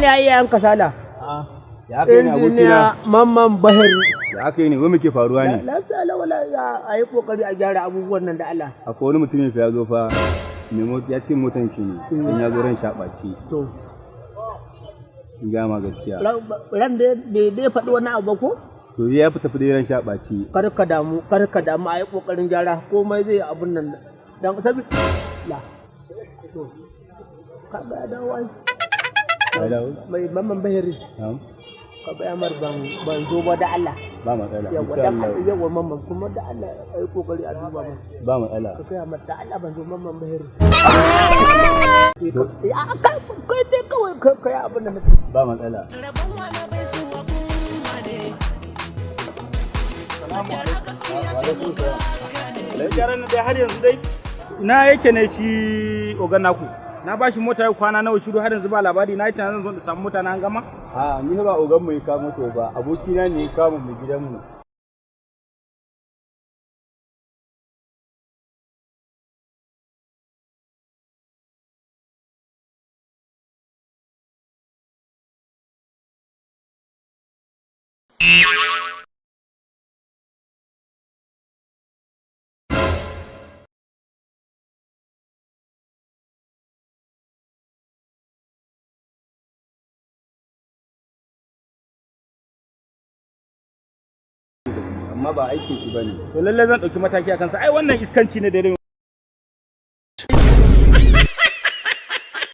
ne ai yayan kasala. Ya aka yi ne, abokina? Injiniya Mamman Bahari. Ya aka yi ne, wai muke faruwa ne? Lafiya lawala, ya a yi kokari a gyara abubuwan nan da Allah. Akwai wani mutumin fa ya zo fa, mai mota, ya ce motan shi ne, in ya zo ran shaɓaci. To. In gaya ma gaskiya. Ran da bai dai faɗi wani abu ba ko? To, ya fi tafi dai ran shaɓaci. Kar ka damu, kar ka damu, a yi kokarin gyara, komai zai yi abun nan. Dan sabi la. To. Ka ga ya dawo ai. Ya dawo? Mai Mamman Bahari. Na'am. Ka ga mar ban zo ba da Allah. Ba matsala. Yawa Insha dan Allah. Yawa Mamman, kuma da Allah a yi kokari a duba mun. Ba matsala. Ka gaya mata da Allah ban zo, Mamman Bahari. Kai kai dai kawai kai abin da nake. Ba matsala. Rabon wani bai zuwa kuma ne. Kaddara gaskiya ce muka gane. Gyaran nan dai har yanzu dai ina yake ne shi ogan naku? Na ba shi mota yau kwana nawa, shiru, har yanzu ba labari. Na yi tunanin zan zo da samu mota na an gama. A ni ba ogan mu ya kamo to ba, abokina ne ya kama mu gidanmu. Amma ba aikin shi bane. To, lallai zan ɗauki mataki a kansa. Ai wannan iskanci ne da irin